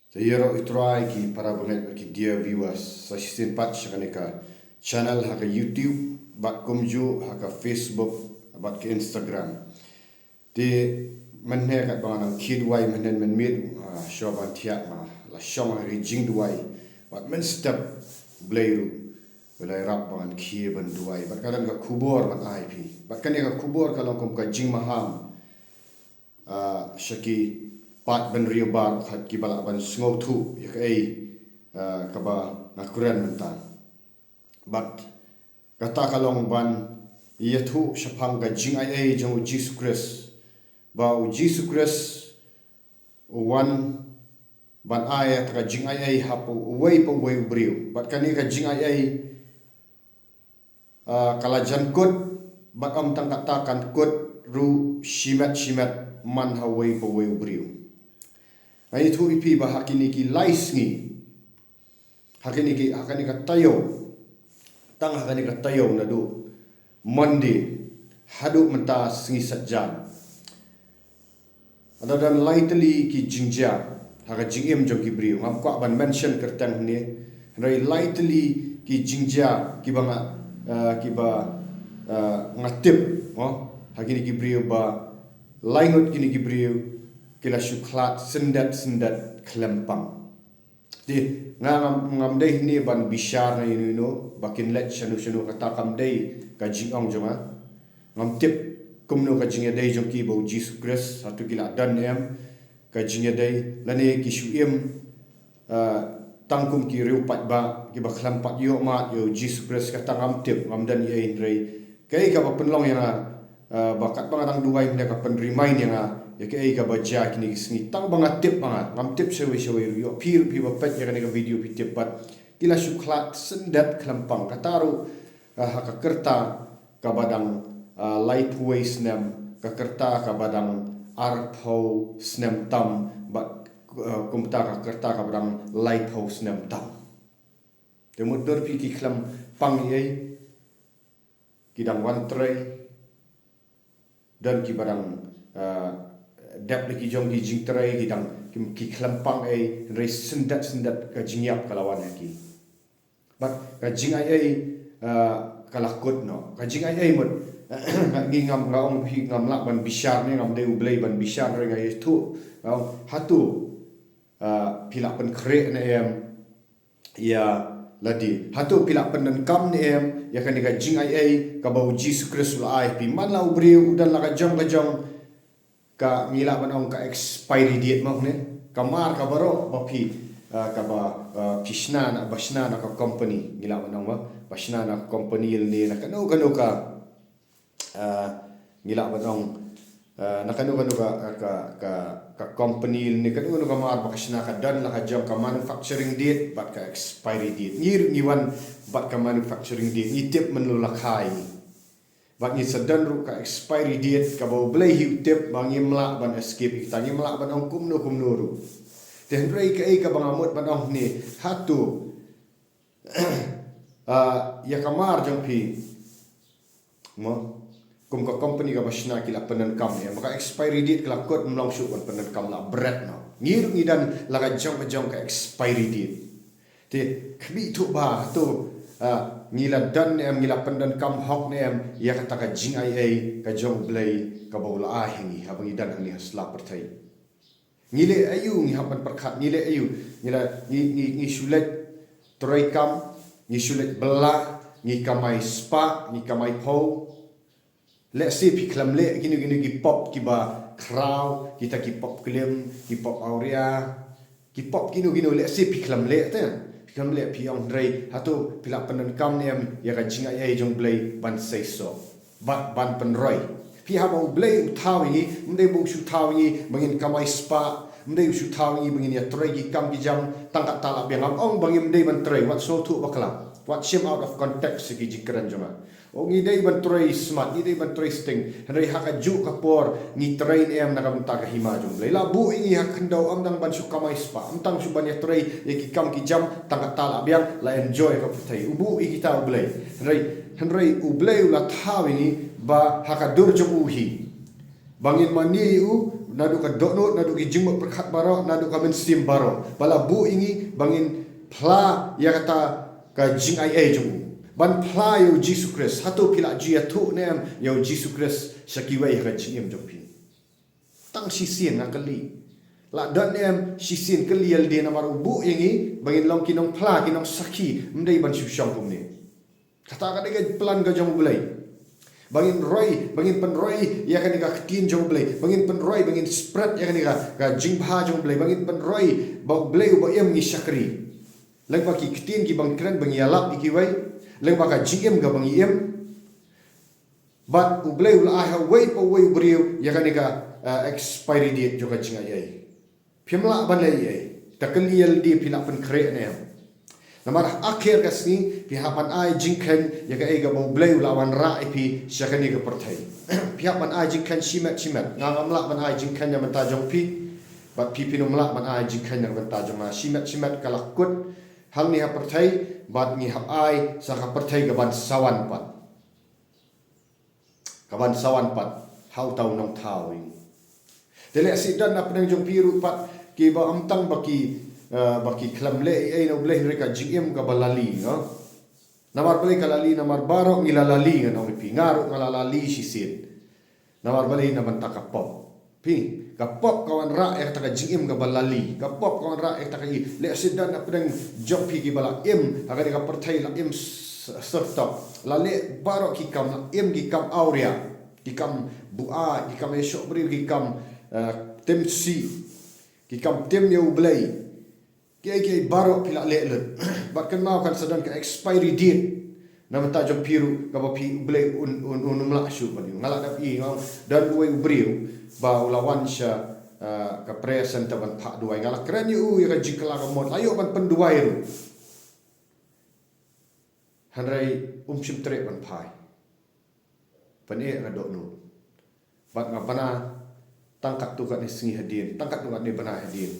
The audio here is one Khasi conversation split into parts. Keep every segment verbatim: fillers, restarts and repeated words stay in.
Te ïaroh ïa U Trai ki para bangeit bad ki dear viewers, sa shisien pat sha kane ka channel ha ka YouTube bad kumjuh ha ka Facebook bad ka Instagram. Te mynne katba nga nang khie duwai mynhynnin mynmiet, ah, shuwa ban thiah nga la shong ha ka jingduwai bad mynstep Blei ruh u la ïarap ba ngan khie ban duwai bad ka don ka khubor ban ai phi. Bad kane ka khubor ka long kum ka jingmaham, ah, sha ki paid bynriew baroh kiba lah ban sngewthuh ïa kaei, ah, kaba nga kren mynta. Bad kata ka long ban ïathuh shaphang ka jingaiei jong U Jisu Khrist, ba U Jisu Khrist u wan ban ai ïa ka jingaiei ha uwei pa uwei u briew. Bad kane ka jingaiei, ah, ka la jan kut, bad ym tang kata, kan kut ruh shimet shimet man ha uwei pa uwei u briew. Nga ïathuh ïa phi ba ha kine ki lai sngi, ha kane ki, ha kane ka taïew, tang ha kane ka taïew naduh Monday haduh mynta sngi Saitjaiñ, la don lai tylli ki jingjia ha ka jingim jong ki briew. Ngam kwah ban mention kyrteng hangne, hynrei lai tylli ki jingjia kiba nga, eh, kiba, eh, nga tip, mo, ha kine ki briew ba lai ngut kine ki briew ki la shu khlad syndet syndet khlem pang. Te nga ngam, ngam dei hangne ban bishar na ïano ïano ba kin leit shano shano, kata kam dei ka jingong jong nga. Ngam tip kumno ka jingïadei jong ki bad U Jisu Khrist, hato ki la don ne em ka jingïadei, lane ki shu im, ah, tang kum ki riewpaidbah kiba khlem pat ïoh mad ïa U Jisu Khrist, kata ngam tip, ngam don ei ei, hynrei kaei kaba pynlong ïa nga, ah, ba katba nga dang duwai mynne ka pynremind ïa nga ïa kaei kaba jia kine ki sngi. Tang ba nga tip ba nga, ngam tip shawei shawei ruh, ïoh phi ruh phi ba peit ïa kane ka video phi tip, bad ki la shu khlad syndet khlem pang. Kata ruh, ah, ha ka rta kaba dang, ah, laiphew wei snem, ka rta kaba dang arphew snem tam, bad, ah, kumta ka rta kaba dang laiphew snem tam. Te mutdur phi, ki khlem pang ei ei, ki dang wan trei, don kiba dang, ah, dep na ki jong ki jingtrei, ki dang, ki, ki khlem pang ei, hynrei syndet syndet ka jingïap ka la wan ha ki. Bad ka jingaiei, ah, ka la kut noh. Ka jingaiei mut, ngi ngam, nga ong phi, ngam lah ban bishar ne, ngam dei U Blei ban bishar, hynrei nga ïathuh, nga ong, hato, ah, phi lah pynkhreh ne em ïa lade? Hato phi lah pyndonkam ne em ïa kane ka jingaiei kaba U Jisu Khrist u la ai ha phi? Man la u briew u don la ka jong ka jong ka, ngi lah ban ong, ka expiry date, mo, ne? Ka mar ka baroh ba phi, ah, kaba, ah, phi shna na, ba shna na ka company, ngi lah ban ong, ba, ba shna na ka company lane na kano kano ka, ah, ngi lah ban ong, ah, na kano kano ka, ka, ka, ka company lane kano kano ka mar ba ka shna, ka don la ka jong ka manufacturing date bad ka expiry date. Ngi ruh ngi wan bad ka manufacturing date, ngi tip mynno la kha ïa ngi. Bad ngi sa don ruh ka expiry date kaba U Blei hi u tip, ba ngim lah ban escape ïa kita, ngim lah ban ong kumno kumno ruh. Te hynrei kaei kaba nga mut ban ong hangne, hato, ah, ïa ka mar jong phi, mo, kum ka company kaba shna, ki la pyndonkam ne em? Ba ka expiry date ka la kut, ym long shuh ban pyndonkam, la bret noh. Ngi ruh ngi don la ka jong ka jong ka expiry date. Te khmih thuh bha, hato, ah, ngi la don ne em, ngi la pyndonkam hok ne em ïa kata ka jingaiei ka jong U Blei kaba u la ai ha ngi haba ngi don hangne ha sla pyrthei? Ngi leh aïu, ngi hap ban pyrkhat, ngi leh aïu? Ngi la, ngi, ngi, ngi shu leit trei kam, ngi shu leit bylla, ngi kamai spah, ngi kamai phew. Lehse phi khlem leh kino kino ki pop kiba khraw, kita ki pop klim, ki pop awria, ki pop kino kino, lehse phi khlem leh te. Phi khlem leh, phi ong, hynrei hato phi lah pyndonkam ne em ïa ka jingaiei jong U Blei ban seisoh bad ban pynroi? Phi, haba U Blei u thaw ïa ngi, ym dei ba u shu thaw ïa ngi ba ngin kamai spah, ym dei u shu thaw ïa ngi ba ngin ïatrei ki kam ki jam tang katta la biang. Ngam ong ba ngim dei ban trei, wat sngewthuh bakla, wat shim out of context ïa ki jingkren jong nga. O, ngi dei ban trei smat, ngi dei ban trei sting. Hynrei ha kajuh ka por ngi trei ne em na ka bynta ka hima jong U Blei? La buh ïa ngi ha khyndew, ym tang ban shu kamai spah, ym tang shu ban ïatrei ïa ki kam ki jam tang katta la biang, la enjoy ka pyrthei. U buh ïa kita U Blei. Hynrei, hynrei U Blei u la thaw ïa ngi ba ha ka dur jong u hi, ba ngin mane ïa u, naduh ka dohnud, naduh ki jingmut pyrkhat baroh, naduh ka mynsiem baroh. Ba la buh ïa ngi ba ngin phla ïa kata ka jingaiei jong u. Ban phla ïa u Jisu Khrist. Hato phi la ju ïathuh ne em ïa u Jisu Khrist sha kiwei ha ka jingim jong phi? Tang shisien nga kylli. La don ne em shisien, kylli ïalade, namar u buh ïa ngi ba ngin long ki nongphla, ki nongsakhi, ym dei ban shu shong kumne. Kata ka dei ka plan ka jong U Blei. Ba ngin roi, ba ngin pynroi ïa kane ka ktien jong U Blei. Ba ngin pynroi, ba ngin spread ïa kane ka, ka jingbha jong U Blei. Ba ngin pynroi ba U Blei uba im ngi shakri. Lyngba ki ktien kiba ngi kren, ba ngi ïalap ïa kiwei. Lyngba ka jingim kaba ngi im. Bad U Blei u la ai ha uwei pa uwei u briew ïa kane ka, eh, expiry date jong ka jingaiei. Phim lah ban leh ei ei. Te kylli ïalade, phi lah pynkhreh ne em? Namar ha akhir ka sngi phi hap ban ai jingkheiñ ïa kaei kaba U Blei u la wanrah ïa phi sha kane ka pyrthei. Phi hap ban ai jingkheiñ shimet shimet. Nga ngam lah ban ai jingkheiñ na bynta jong phi. Bad phi phin ym lah ban ai jingkheiñ na bynta jong nga. Shimet shimet ka la kut hangne ha pyrthei, bad ngi hap ai sa ka pyrthei kaban sa wan pat. Kaban sa wan pat ha uta u nongthaw ïa ngi. Te lehse don na pdeng jong phi ruh pat kiba ym tang ba ki, eh, ba ki khlem leh ei ei na U Blei, hynrei ka jingim kaba lali, no? Namar balei ka lali? Namar baroh ngi la lali, ngan ong ïa phi. Nga ruh nga la lali shisien. Namar balei? Na bynta ka pop. Phi, ka pop ka wanrah ïa kata ka jingim kaba lali. Ka pop ka wanrah ïa kata ka i. Lehse don na pdeng jong phi kiba la im ha kane ka pyrthei, la im s-, syrtok. La leh baroh ki kam, la im ki kam awria, ki kam buaid, ki kam ïashoh briew, ki kam, eh, tim shi, ki kam tim ïa U Blei. Kiei kiei baroh phi la leh lut. Bad kynmaw, kan sa don ka expiry date na bynta jong phi ruh, kaba phi, U Blei un, un, un ym lah shuh ban ïoh. Nga la dep i, nga ong, don uwei u briew ba u la wan sha, ah, ka prayer center ban phah duwai. Nga la kren ïa u ïa ka jingkylla ka mut, la ïoh ban pynduwai ruh. Hynrei um shym treh ban phai. Pyneh nga dohnud. Bad nga bna tang katto katne sngi hadien, tang katto katne bnai hadien,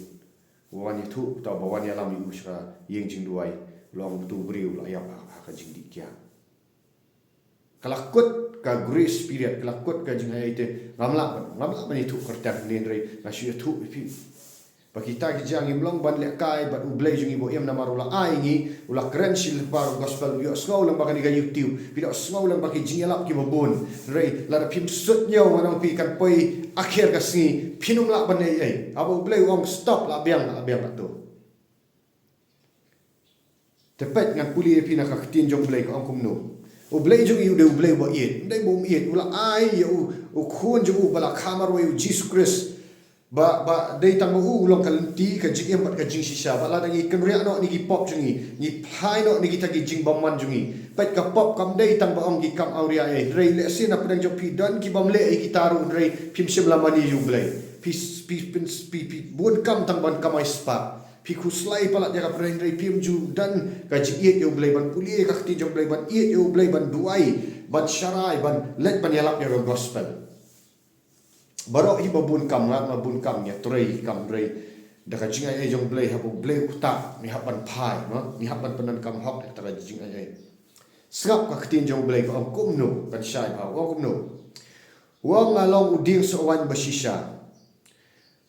ba wan ïathuh, uta uba wan ïalam ïa u sha ïing jingduwai, long uto u briew u la ïap ha, ha ka jingdih kiad. Ka la kut ka grace period, ka la kut ka jingaiei, te ngam lah ban, ngam lah ban ïathuh kyrteng ne, hynrei nga shu ïathuh ïa phi. Ba kita ki jia ngim long ban lehkai bad U Blei jong ngi ba u im, namar u la ai ngi, u la kren shi lypa ka gospel. Ïohsngew lang ba kane ka YouTube, phi la ïohsngew lang ba ki jingïalap kiba bun. Hynrei lada phim sut ñiew, ngan ong phi, kan poi akhir ka sngi phin ym lah ban leh ei ei. Haba U Blei u ong stop, la biang, la biang katto. Te peit, ngan pule ïa phi na ka ktien jong U Blei, ka ong kumno. U Blei jong ngi u dei U Blei uba ïeit, ym dei ba um ïeit. U la ai ïa u, u khun jong u ba la kha marwei, u Jisu Khrist. Ba, ba dei tang ba u u long ka lynti, ka jingim bad ka jingshisha. Ba lada ngi kynriah noh na ki pop jong ngi, ngi phai noh na kita ki jingbymman jong ngi. Peit, ka pop kam dei tang ba ong ki kam awria ei ei. Hynrei lehse na pdeng jong phi don ki bym leh ei ei kita ruh, hynrei phim shym la mane ïa U Blei. Phi, phi, phi, phi, phi bun kam tang ban kamai spah. Phi khuslai palat ïa ka pyrthei, hynrei phim ju don ka jingïeit ïa U Blei, ban pule ïa ka ktien jong U Blei, ban ïeit ïa U Blei, ban duwai, ban sharai, ban leit ban ïalap ïa ka gospel. Baroh hi ba bun kam, nga, nga bun kam, ngi ïatrei kam, hynrei da ka jingaiei jong U Blei, haba U Blei u ktah, ngi hap ban phai, no? Ngi hap ban pyndonkam hok ïa kata ka jingaiei. Sngap ka ktien jong U Blei ka ong kumno, kan shai bha, u ong kumno. U ong, nga long u dieng soh waiñ ba shisha.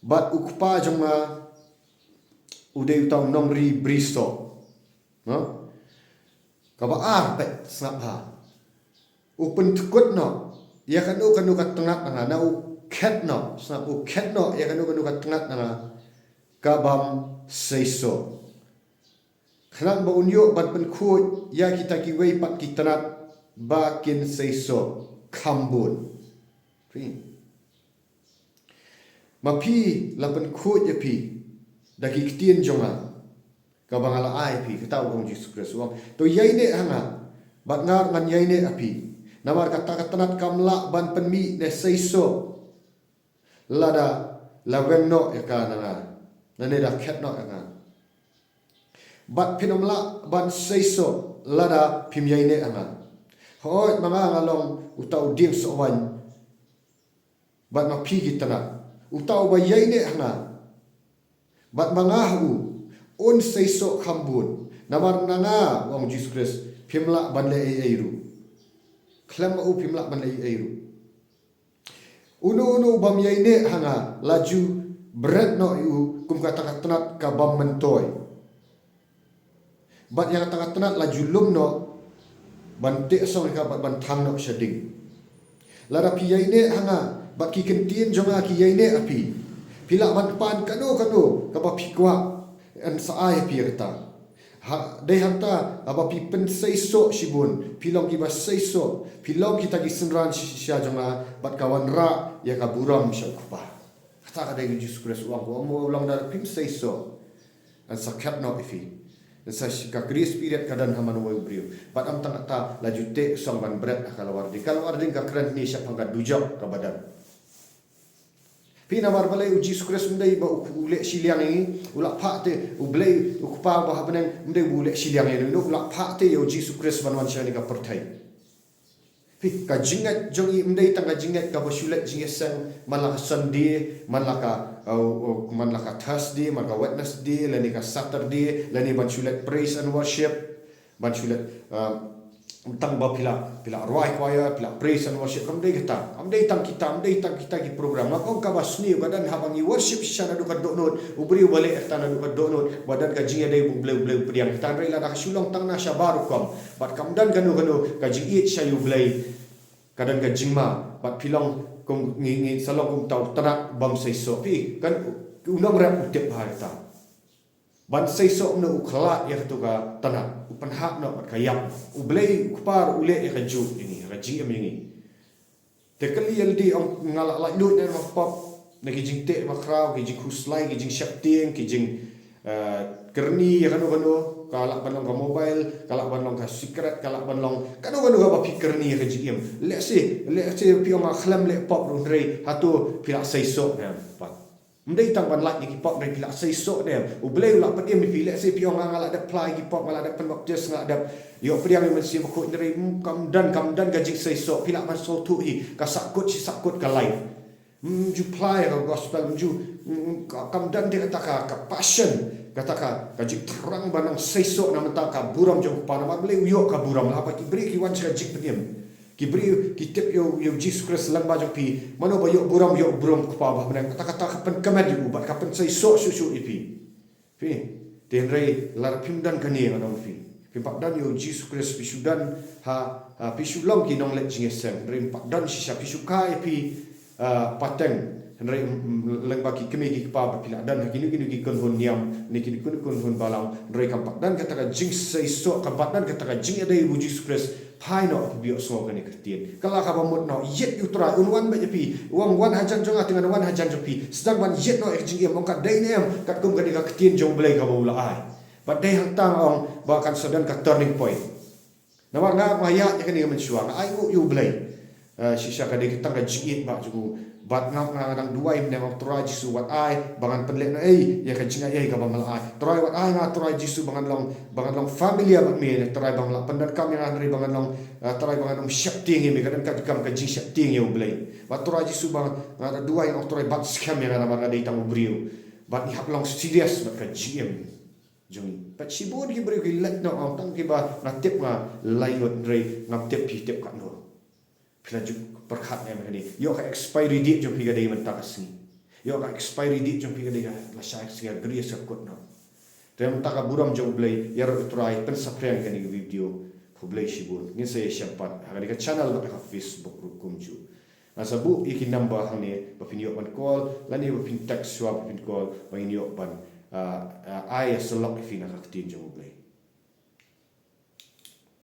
Bad u kpa jong nga u dei uta u nongri bri soh. No? Kaba ar, peit, sngap bha. U pyntkut noh ïa kano kano ka tnat na nga, na u khet noh, sngap, u khet noh ïa kano kano ka tnat na nga ka bym seisoh, khnang ba un ïoh ban pynkhuid ïa kita kiwei pat ki tnat ba kin seisoh kham bun. Phi. Ma phi la pynkhuid ïa phi da ki ktien jong nga, kaba nga la ai ïa phi, kata u ong Jisu Khrist, u ong. To ïaineh ha nga, bad nga ruh ngan ïaineh ha phi. Namar kata ka tnat kam lah ban pynmih ne seisoh lada la weng noh ïa ka na nga, lane la khet noh ïa nga. Bad phin ym lah ban seisoh lada phim ïaineh ha nga. Hooid, ma nga nga long uta u dieng soh waiñ, bad ma phi ki tnat. Uta uba ïaineh ha nga bad ma nga ha u, un seisoh kham bun. Namar na nga, u ong Jisu Khrist, phim lah ban leh ei ei ruh. Khlem ma u phim lah ban leh ei ei ruh. Uno uno u bym ïaineh ha nga la ju bret noh ïa u kum kata ka tnat ka bym myntoi. Bad ïa kata ka tnat la ju lum noh ban teh song ïa ka bad ban thang noh sha ding. Lada phi ïaineh ha nga bad ki ktien jong nga ki ïaineh ha phi, phi lah ban pan kano kano kaba phi kwah, ngan sa ai ha phi ïa kata. Ha, dei hangta haba phi pynseisoh shibun, phi long kiba seisoh, phi long kita ki synran shisha jong nga, bad ka wanrah ïa ka burom sha u Kpa. Kata ka dei ka Jisu Khrist u ong, u ong mo long da phim seisoh, ngan sa khet noh ïa phi. Ngan sa shi-, ka Khrist Spirit ka don ha man uwei u briew. Bad ym tang kata, la ju teh song ban bret ha ka lawar ding. Ka lawar ding ka kren hangne shaphang ka dujok kaba don. Phi, namar balei u Jisu Khrist ym dei ba u, u leh shiliang ïa ngi, u la phah te, U Blei u Kpa uba ha bneng ym dei ba u leh shiliang ïa ngi, u la phah te ïa u Jisu Khrist ban wan sha kane ka pyrthei. Phi, ka jingngeit jong ngi ym dei tang ka jingngeit kaba shu leit jingïaseng man la ka Sunday, man la ka, uh, uh, man la ka Thursday, man ka Wednesday, lane ka Saturday, lane ban shu leit praise and worship, ban shu leit, uh, tang ba phi la, phi la rwai choir, phi la praise and worship, kam dei kata, kam dei tang kita, kam dei tang kita ki program. Nga ong kaba sniew ka don haba ngi worship shisha naduh ka dohnud, u briew ba leh kata naduh ka dohnud, ba don ka jingïadei bad U Blei, U Blei u pdiang. Kata hynrei lada ka shu long tang na shabar rukom, bad kam don kano kano ka jingïeit sha U Blei, ka don ka jingma, bad phi long kum ngi, ngi sa long kum uta u tnat bym seisoh. Phi, kan u nongrep u tip bha ïa kata. Ban seisoh, u khlad ïa katu ka tnat, u pynhap noh bad ka ïap. U Blei u Kpa u leh ïa kajuh ïa ngi, ïa ka jingim ïa ngi. Te kali ïa lade, ong nga la laitluid ne em ha pop, na ki jingteh bakhraw, ki jingkhuslai, ki jingsheptieng, ki jing, eh, kyrni ïa kano kano, ka lah ban long ka mobile, ka lah ban long ka cigarette, ka lah ban long kano kano kaba phi kyrni ïa ka jingim. Lehse, lehse phi ong nga khlem leh pop ruh hynrei hato phi la seisoh ne em pat. Ym dei tang ban lait ïa ki pop hynrei phi la seisoh ne em. U Blei u la pynim ïa phi, lehse phi ong nga, nga la dep phla ïa ki pop, nga la dep pynbaptis, nga la dep ïoh pdiang ïa u Mynsiem Bakhuid hynrei, mm, kam don, kam don ka jingseisoh, phi lah ban sngewthuh hi, ka sahkut shi sahkut ka lait. Ym ju phla ïa ka gospel, ym ju, mm, ka, kam don te kata ka, ka passion, kata ka, ka jingthrang ban nang seisoh na bynta ka burom jong u Kpa, namar balei u ïoh ka burom, lada ki briew ki wan sha ka jingpynim. Ki briew ki tip ïa u, ïa u Jisu Khrist lyngba jong phi, mano ba ïoh burom, ïoh burom Kpa ba ha bneng. Kata, kata ka pynkmen ïa u bad ka pynseisoh shuh shuh ïa phi. Phi, te hynrei lada phim don kane, ngan ong ïa phi, phim pat don ïa u Jisu Khrist, phi shu don ha, ha, phi shu long ki nongleit jingïaseng, hynrei phim pat don shisha, phi shu kai ïa phi, ah, pateng. Hynrei, mm, mm, lyngba ki kmie ki kpa ba phi la don ha kino kino ki kynhun niam, ne kino kino kynhun balang, hynrei kam pat don kata ka jingseisoh, kam pat don kata ka jingïadei bad u Jisu Khrist. Phai noh, phi ïohsngew kane ka ktien. Kylla kaba mut noh, ïeit ïa u Trai, un wan beit ïa phi, u ong wan hajan jong nga te ngan wan hajan jong phi. Sdang ban ïeit noh ïa ka jingim, ong ka dei ne em, katkum kane ka ktien jong U Blei kaba u la ai. Bad dei hangta nga ong ba kan sa don ka turning point. Namar nga, nga ïaid ïa kane mynshuwa, nga ainguh ïa U Blei. Eh, shisha ka dei tang ka jingïeit bha jong u. Bad nga, nga, nga dang duwai mynne, nga ong Trai Jisu, wat ai ba ngan pynlehnohei ïa ka jingaiei kaba me la ai. Trai, wat ai nga Trai Jisu ba ngan long, ba ngan long familiar bad me, Trai, ba me la pyndonkam ïa nga, hynrei ba ngan long, eh, Trai, ba ngan ym sheptieng ïa me, ka donkam ka jingsheptieng ïa U Blei. Bad Trai Jisu ba nga da duwai, nga ong Trai, bat skhem ïa nga namar nga dei tang u briew. Bad ngi hap long serious bad ka jingim jong ngi. Bad shibun ki briew ki leit noh, ong tang kiba nga tip nga lai ngut, hynrei ngam tip phi tip katno. Phi la ju pyrkhat ne em ïa kane? Ïoh ka expiry date jong phi ka dei mynta ka sngi. Ïoh ka expiry date jong phi ka dei ka lashai ka sngi, ka grace ka kut noh. Te mynta ka burom jong U Blei, ïaroh ïa U Trai, pynsaphriang ïa kane ka video. Khublei shibun. Ngin sa ïashem pat ha kane ka channel bad ha ka Facebook ruh kumjuh. Ngan sa buh ïa ki number hangne ba phin ïoh ban call, lane ba phin text shuwa ba phin call, ba ngin ïoh ban, ah, ah, ai ïa syllok ïa phi na ka ktien jong U Blei.